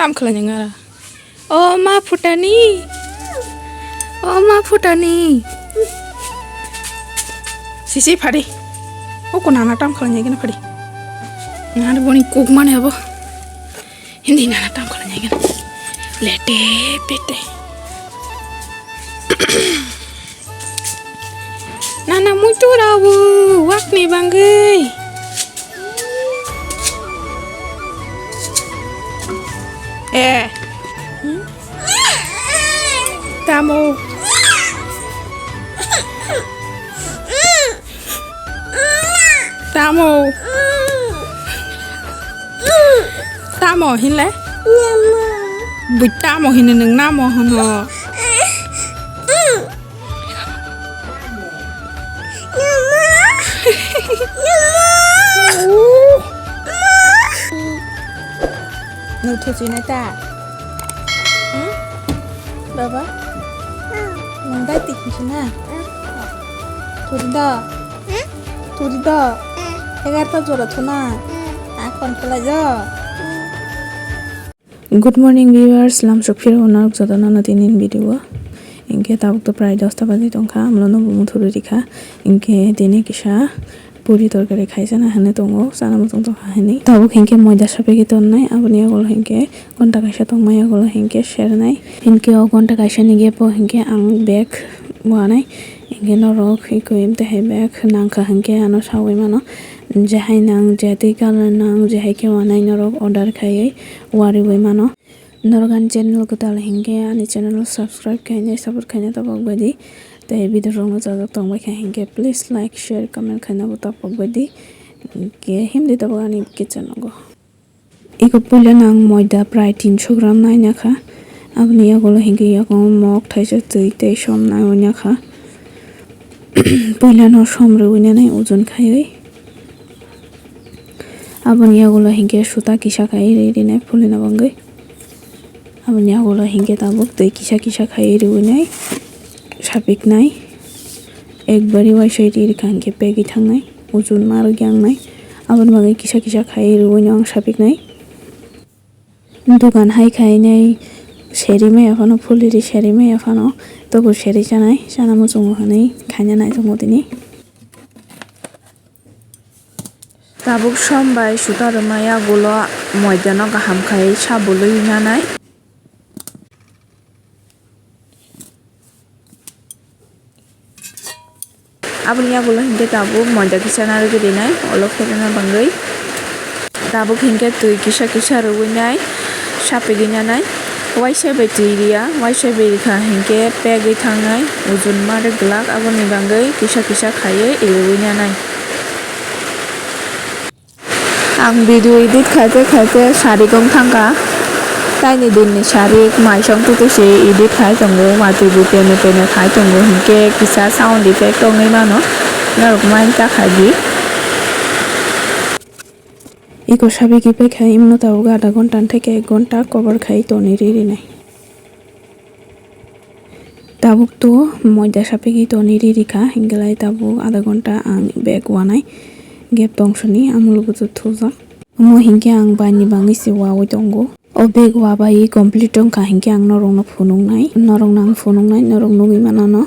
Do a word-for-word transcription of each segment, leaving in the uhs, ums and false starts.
Tam khlai nang ara. O ma phutani. O ma phutani. Sisi phari. O ko nana tam khlai nang phari. Nana boni kuk mane abo. Hindi nana tam khlai nang. Lete pete. Nana muitu rawo, wakni bangwi. Eh. Tamo. Tamo. Tamo hinle? Bui tamo hini nung namo hono. Nung thuchinai ta? Hmm? Baba? Nung dai twi hinwi na? Thuri do? Thuri do? Egarta jora thuna? Akhon khlai do? Good morning viewers, lamsok phirwi narwk jotono no tini video. Hinkhe tabuk to prai dosta baji tongkha, amlono bo muthurwi rikha. Hinkhe tini kisa puri torkari khaijana hinwi tongo, chana muchung tongkha hinwi. Tabuk hinkhe moida sapigwi tonnai, aboni yagulo hinkhe ghonta kaisa tongma yagulo hinkhe sernai. Hinkhe o ghonta kaisani gap o hinkhe ang bag wanai. Hinkhe norok hikoi tei hai bag nangkha hinkhe ano saui mano. Je hai nang, je twi colour nang, je hai khe wanai norok order khaiwi wariui mano. Norok ani channel kwtal hinkhe ani channel o subscribe khainai, support khainai tabok baidi. Tei video rokno chajak tongbai kha hinkhe please like, share, comment khaina bo tabok baidi. Hinkhe himdi tabok ani kitchen nogo. Eko puila nang moida prai tinso gram naina kha. Aboni yagulo hinkhe yago mok thaisa twi tei som naiwi nakha. Puila no som rwui nani ojon khaiwi. Aboni yagulo hinkhe suta kisa khai ri rinai pulina bangwi. Aboni yagulo hinkhe tabuk twi kisa kisa khai rwui nai sapiknai. Ekbari waisai ri rikha hinkhe pegwi thangnai. Ojon ma rwgwi ang nai. Aboni bagwi kisa kisa khai rwui no ang sapiknai. Dogan hai khainai seri maya phano, phuliri seri maya phano, tobo seri chanai, chana muchungo hinwi khaina naitongo tini. Tabuk som bai suta rwmaya gulo moidano kaham khai sabului nanai. Aboni yagulo hinkhe tabuk moida kisa narwgwi rinai, olok khaina bangwi. Tabuk hinkhe twi kisa kisa rwui nai, sapigwi nanai. Waisa bai twi riya, waisa bai rikha hinkhe pegwi thangnai, ojon ma rwglak, aboni bangwi kisa kisa khaiwi rwui nanai. Ang video edit khaite khaite sarik wng thangkha. Taini dinni sarik maisong tutu se edit khai tongo, watwi bo pene pene khai tongo, hinkhe kisa sound effect wngwi mano. Norok mind ta khai di. Eko sabi kiphai khai imno tabuk adha ghonta theke ek ghonta cover khai tonwi ri rinai. Tabuk to moida sapigwi tonwi ri rikha, hinkelai tabuk adha ghonta ang bag wanai gap tongsoni, amulwgo thujak. Omo hinkhe ang baini bangwi se wawi tongo. O bag wabai complete wngkha hinkhe ang norokno phunuknai, norokno ang phunuknai, norok nugwi manano.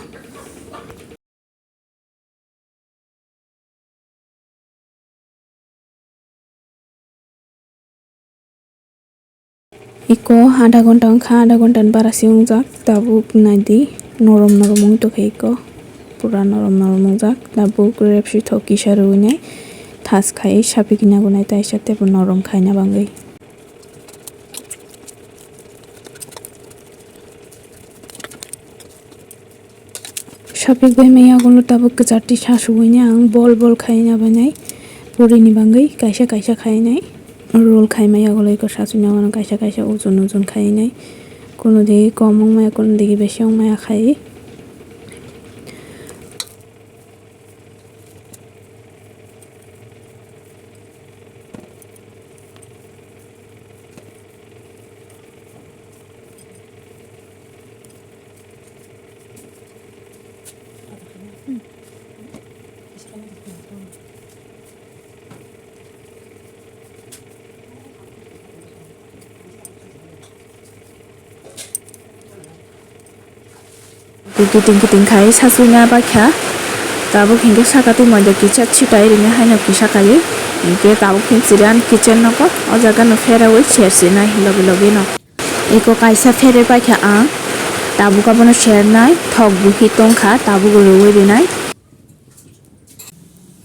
Eko adha ghonta wngkha, adha ghonta ni bara se wngjak, tabuk naidi norom norom wng tongkha eko, pura norom norom wngjak, tabuk repsi thok kisa rwinai thas khai sapikna gunai taisa teibo norom khaina bangwi. Sapik bai maya ulo tabuk kwchar twi sasuwi ni ang bol bol khai na bai nai puri ni bangwi kaisa kaisa khai nai roll khai maya ulo eko sasuwi na mano kaisa kaisa ojon ojon khai nai kuno digi kom wng maya kuno digi besi wng maya khai. Kiting kiting khai sasuina baikha. Tabuk hinkhe saka twi moida kisa chitai rini haino kisa kali. Hinkhe tabuk khe chiriyan kitchen nogo. O jaga no pherawi sersinai logi logi no. Eko kaisa pherwi paikha ang. Tabuk abono sernai, thok buhi tongkha, tabuk rwwi rinai.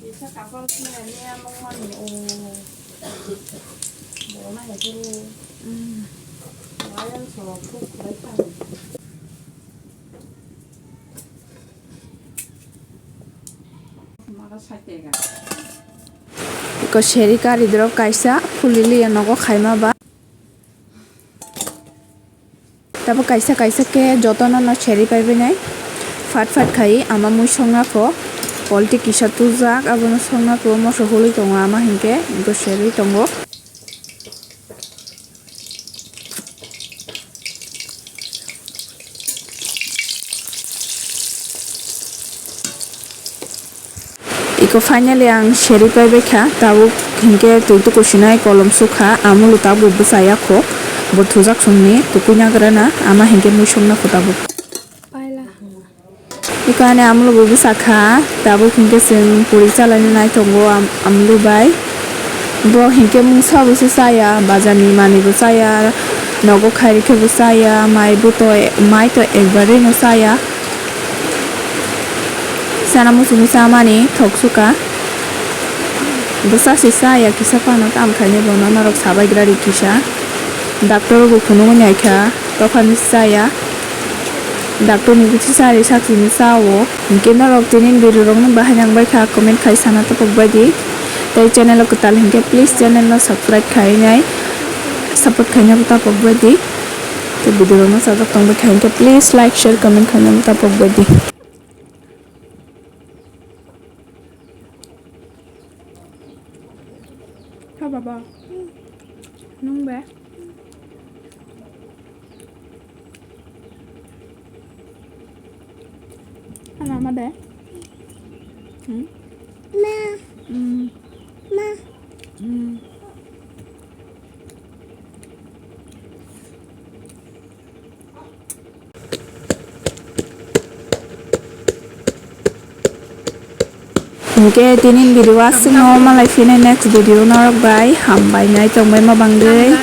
Kisa kapal swnamya nokmani o. Borok nai hai phuru. Wayang so thuk khwlai thang. Maga site ga. Eko seri kari drop kaisa, phuliliya nogo khaima ba. Tabuk kaisa kaisa khe jotono no seri pai bainai. Phat phat khai ama mui songna pho. Polti kisa tujak, abono songna pho, moso hului tongo ama hinkhe, eko serwi tongo. Eko finally ang seri pai baikha, tabuk hinkhe twi tuku sinai kolom sukha, amulu tabuk bwchaya kho, bo thujak songni tukui nagrana, ama hinkhe mui songna kho tabuk. Eko ani amulu bo bwsakha, tabuk hinkhe chwng puri chalaina nai tongo am-, amulu bai. Bo hinkhe mungsa bo se chaya, bazar ni manwi bo chaya, nogo khairokhe bo chaya, mai bo to, mai to ekbarwi no chaya. Sana muchungwi chamani thok suka. Bwsa se chaya kisa phano tamo khainai bono norok sabaigra ri kisa. Doctor bo phunugwi naikha, dophani chaya. Doctor ni bithi sari sakchini chao. Hinkhe norok tini video rok no bahai nang baikha comment khai sana tapok baidi. Tei channel o kwtal hinkhe please channel no subscribe khainai support khaina tapok baidi. Tei video rok no sajak tong baikha hinkhe please like, share, comment khaina tapok baidi. Kha baba. Nung be? Ana ma de? Hmm? Ma. Hmm. Ma. Hmm. Hinkhe tini video aswk no malai phino next video norok bai hambai nai tongbai ma bangwi.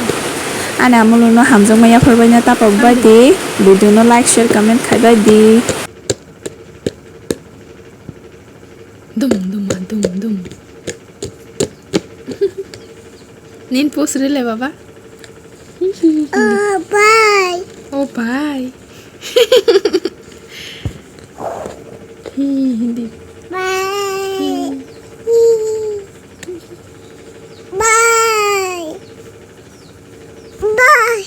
Ani amulwng no hamjakma yaphar bai no tapok bai di. Video no like, share, comment khai bai di. Dum dum dum dum. Nin post rile baba. Oh bye. Oh bye. Hi, hindi. Bye. Bye. Bye.